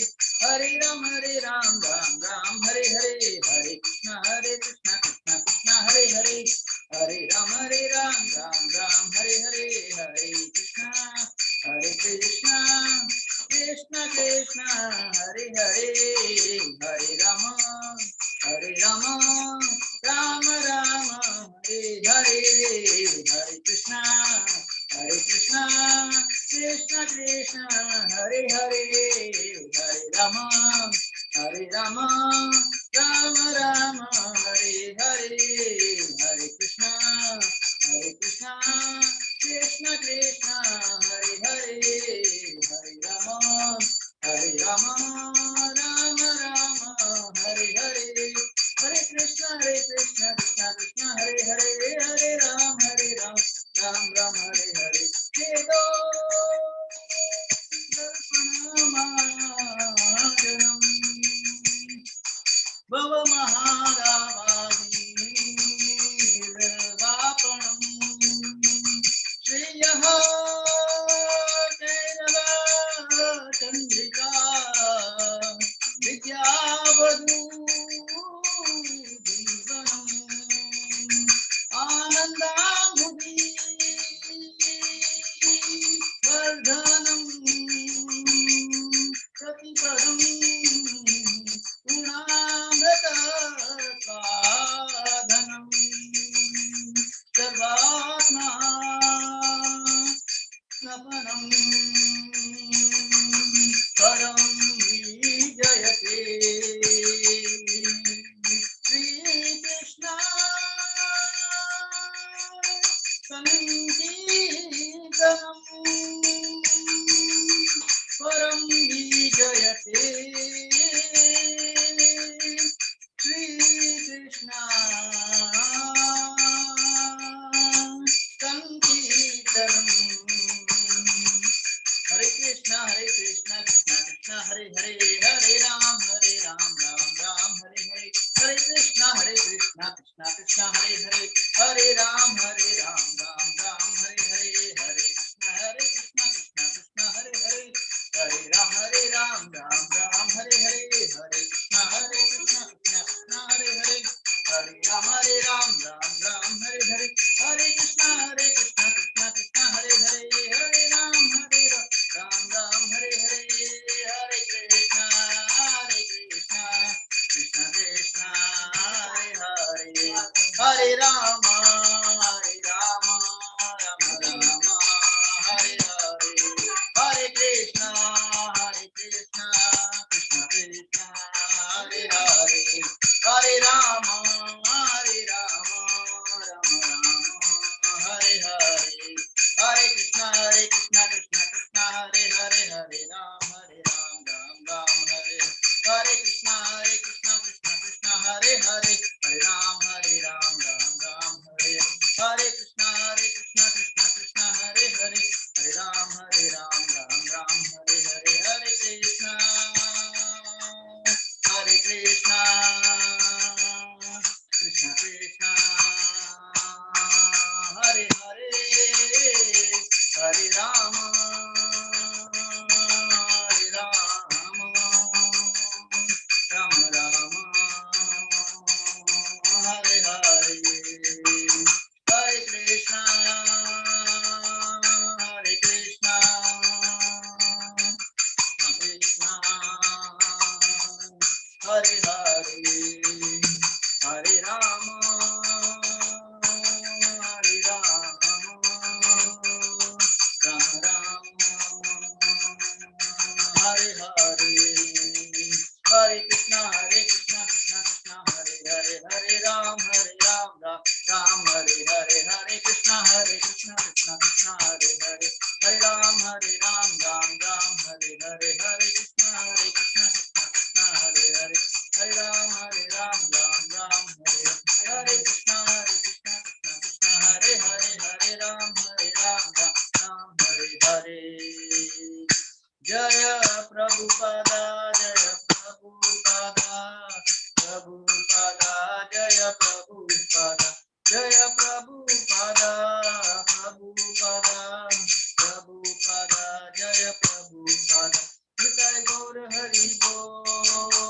[SPEAKER 8] Hare Ram Hare Ram Ram Ram Hare Hare, Hare Krishna Hare Krishna Krishna Krishna Hare Hare, Hare Ram Hare Ram Ram Ram Hare Hare, Hare Krishna Hare Krishna Krishna Krishna Hare Hare, Hare Ram Hare Ram Ram Ram Hare Hare, Hare Krishna Hare Krishna Krishna Krishna Hare Hare, Hare Ram Hare Ram Ram Ram Hare Hare, Hare Krishna Hare Krishna Krishna Krishna Hare Hare, Hare Ram Hare Ram Ram Ram Hare Hare, Hare Krishna Krishna Krishna Hare Hare, Hare Ram Ram Ram Hare Hare. चेतो दर्पणमार्जनम् भव महारावाणीर्वापणम् श्रेयः कैरवा चन्द्रिका विद्यावधू जीवनम् आनन्दाम्बुधि वर्धनम् प्रतिपदम् गुणामृतस्वादनम् सर्वात्मा स्नपनम् परं विजयते श्रीकृष्ण सङ्कीर्तनम् परं विजयते श्रीकृष्ण सङ्कीर्तनम्। हरे कृष्ण कृष्ण कृष्ण हरे हरे, हरे राम राम राम हरे हरे, हरे कृष्ण कृष्ण कृष्ण हरे हरे, हरे राम राम राम हरे हरे, हरे कृष्ण कृष्ण कृष्ण हरे हरे, हरे राम राम राम हरे हरे, हरे कृष्ण कृष्ण कृष्ण हरे हरे, हरे राम राम राम हरे हरे, हरे कृष्ण कृष्ण कृष्ण हरे हरे, हरे राम राम राम हरे हरे, हरे कृष्ण कृष्ण कृष्ण हरे हरे, हरे राम राम राम हरे हरे, हरे कृष्ण कृष्ण कृष्ण हरे हरे, हरे राम राम राम हरे हरे, हरे कृष्ण कृष्ण कृष्ण हरे हरे, हरे राम राम राम हरे, हरे कृष्ण कृष्ण कृष्ण हरे हरे, हरे राम राम राम हरे, हरे कृष्ण कृष्ण कृष्ण हरे हरे, हरे राम राम राम हरे हरे, हरे कृष्ण कृष्ण कृष्ण हरे हरे, हरे राम राम राम हरे हरे, हरे कृष्ण कृष्ण कृष्ण हरे हरे, हरे राम राम राम हरे हरे, हरे कृष्ण कृष्ण कृष्ण हरे हरे, हरे राम राम राम हरे हरे, हरे कृष्ण कृष्ण कृष्ण हरे हरे, हरे राम राम राम हरे हरे, हरे कृष्ण कृष्ण कृष्ण हरे हरे, हरे राम राम राम हरे, हरे कृष्ण कृष्ण कृष्ण हरे हरे, हरे राम राम राम हरे हरे। जय प्रभुपादा, जय प्रभुपादा प्रभुपादा प्रभुपादा जय प्रभुपादा। निताय गौर हरि बोल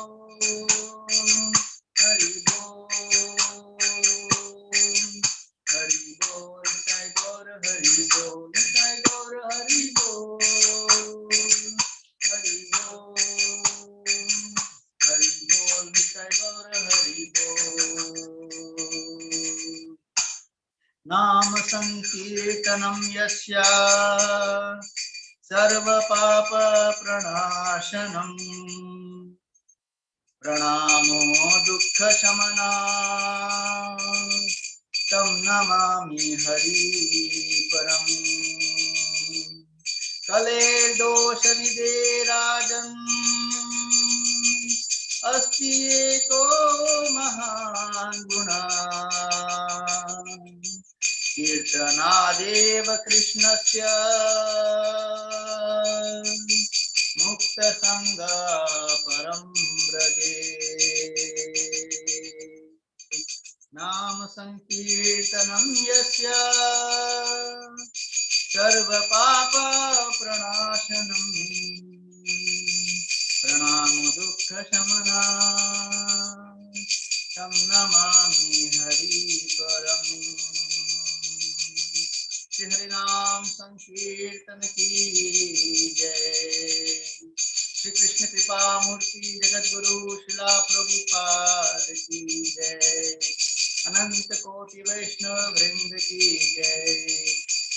[SPEAKER 8] हरि बोल हरि बोल। निताय गौर हरि बोल निताय गौर हरि बोल हरि बोल हरि बोल। निताय गौर हरि बोल। नाम संकीर्तनं यस्य सर्व पाप प्रणाशनम् प्रणामो दुःख शमना तं नमामि हरि परम्। कले दोष निधे राजन् अस्ति एको महान् गुणा कीर्तनादेव कृष्णस्य मुक्तसंग परं व्रजे। नाम संकीर्तनं यस्य सर्व पाप प्रणाशनम् प्रणाम दुःख शमना तं नमामि हरि परम्। श्री हरिनाम संकीर्तन की जय। श्री कृष्ण कृपा मूर्ति जगद्गुरु श्रीला प्रभुपाद की जय। अनंत कोटि वैष्णव वृंद की जय।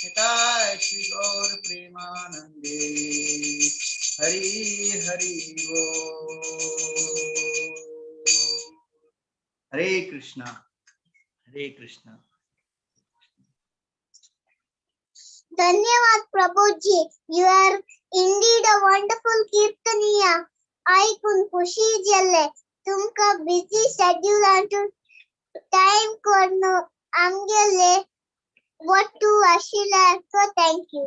[SPEAKER 8] निताय श्री गौर प्रेमानंदे हरि हरि बोल। हरे कृष्णा हरे कृष्णा।
[SPEAKER 4] धन्यवाद प्रभुजी, you are indeed a wonderful कीर्तनिया। ऐकून खुशी जाले। तुमका बिजी शेड्यूल आनी टाइम करून आमगेले वट्टू आशिल्ल्याक thank you.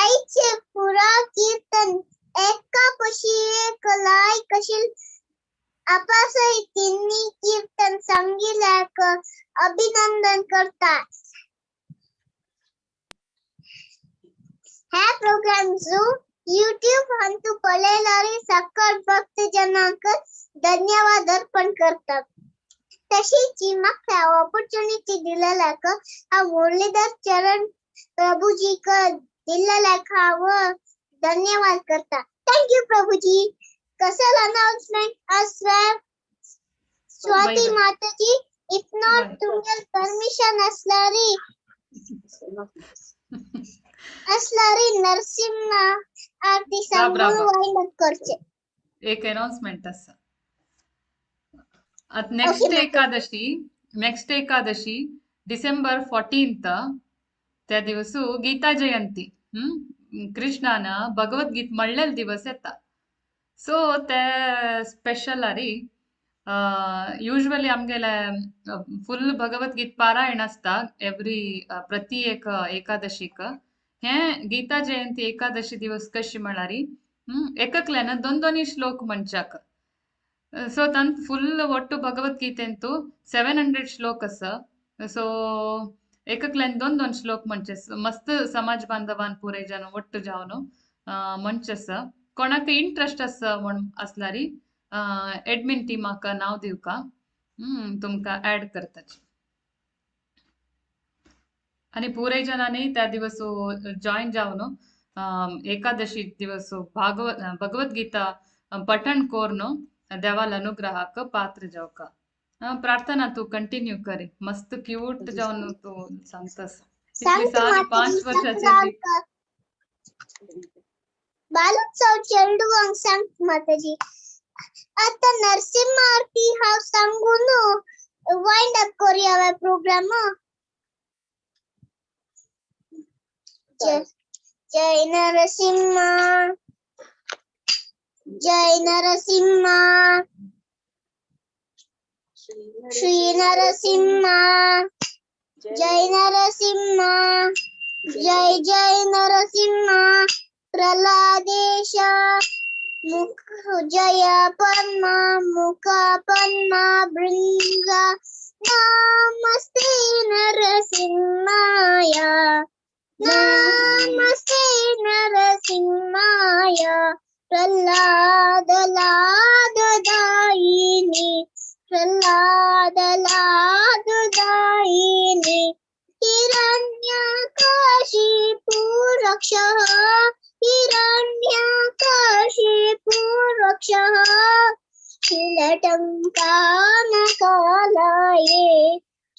[SPEAKER 4] आयचे पुरा कीर्तन एका पशी एक लायक अशी आपासय तिन्ही कीर्तन सांगिल्ल्याक अभिनंदन करता। ह्या प्रोग्राम झूम यूट्यूब हांतू पळयणारे सकळ भक्तजनांक धन्यवाद अर्पण करतात। तशीच म्हाका ऑपॉर्च्युनिटी दिलेल्याक हांव मुरलीधर चरण प्रभुजीक दिलेल्याक हांव धन्यवाद करता। Thank you Prabhuji. कसल अनाउन्समेंट आसल्यार स्वाती माताजी, if not तुमगेल परमिशन असल्यारी असल्यारी नरसिंह आरती सांगून वाइंड अप करचे।
[SPEAKER 7] एक अनाउन्समेंट आसा। आता next Ekadashi, next Ekadashi December 14 त्या दिवसू गीता जयंती। कृष्णान भगवद्गीत म्हणलेले दिवस येता। सो ते स्पेशल आरी युजुअली आमगेले फुल भगवद्गीत पारायण आसता एवरी प्रति एक एकादशीक। हे गीता जयंती एकादशी दिवस कशी म्हळ्यार एककल्यान दोन दोन श्लोक म्हणच्याक। सो तांत फुल ಒಟ್ಟು भगवद्गीतेंतू 700 श्लोक आसा। सो एककल्यान दोन दोन श्लोक म्हणचे मस्त समाज बांधवान पुरे जन ಒಟ್ಟು जावन म्हणचे आसा। कोणाक इंट्रस्ट आसा म्हण आसल्यारी एडमिन टीमाक नांव दिवका, तुमकां ऍड करताची। आणि पुरे जनांनी त्या दिवस जॉईन जावन एकादशी दिवस भगवद्गीता पठण कोरून देवाल अनुग्रहाक पात्र जावका। प्रार्थना तू कंटिन्यू करे, मस्त क्यूट जावन तू सांगतास। 5 वर्षाचे
[SPEAKER 4] बालोत्सव चेडवांक सांग माताजी। आता नरसिंह आरती हांव सांगून वाइंड अप करूया प्रोग्राम। जय नरसिंह जय नरसिंह श्री नरसिंह जय नरसिंह जय जय नरसिंह प्रल्हादेश मुख जय पद्मा मुख पद्मा भृङ्ग नमस्ते नरसिंहाय नमस्ते नरसिंहाय प्रह्लाद लाददायिनि प्रह्लाद लाददायिनि हिरण्यकशिपुरक्षः हिरण्यकशिपुरक्षः शिलटङ्कानकालाये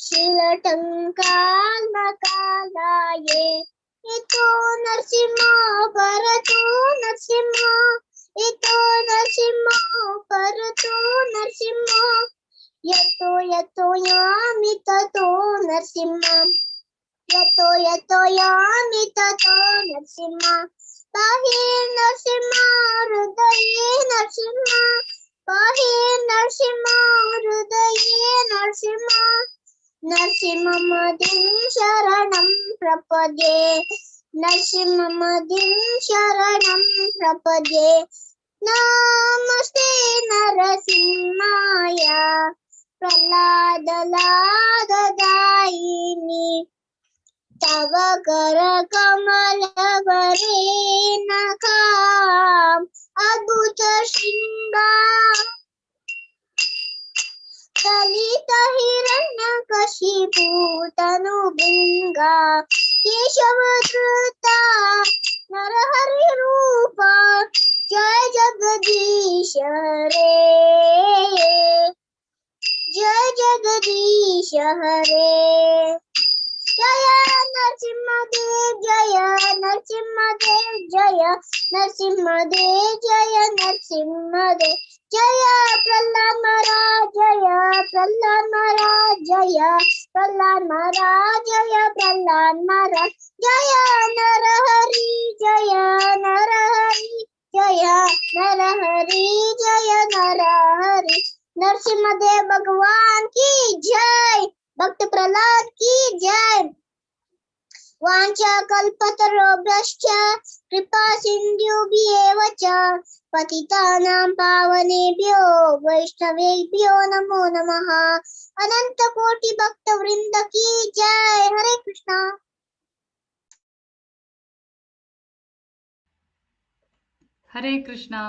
[SPEAKER 4] शिलटङ्कानकालाये इतो नरसिंह परतो नरसिंह इतो नरसिंह परतो नरसिंह यतो यतो यामि ततो नरसिंह यतो यतो यामि ततो नरसिंह पाहि नरसिंह हृदये नरसिंह पाहि नरसिंह हृदये नरसिंह नरसिंहमदिं शरणं प्रपद्ये नरसिंहमदिं शरणं प्रपद्ये नमस्ते नरसिंहाय प्रह्लाद लाददायिनि तव करकमलवरे नखाम् अद्भुत शृङ्गा ललित हिरण्यकशिपूतनुभृङ्गा केशवधृता नरहरि रूपा जय जगदीश हरे जय जगदीश हरे जय नरसिंहदेव जय नरसिंहदेव जय नरसिंहदेव जय नरसिंहदेव जय प्रह्लाद महाराज जय प्रह्लाद महाराज जय प्रह्लाद महाराज जय प्रह्लाद महाराज जय नरहरि जय नरहरि जय नरहरि जय नरहरि नरसिंहदेव भगवान की जय भक्त प्रहलाद की जय। वाञ्छा कल्पतरुभ्यश्च कृपा सिन्धुभ्येव च पतितानां पावनेभ्यो वैष्णवेभ्यो नमो नमः। अनंत कोटि भक्त वृंद की जय। हरे कृष्णा।
[SPEAKER 7] हरे कृष्णा।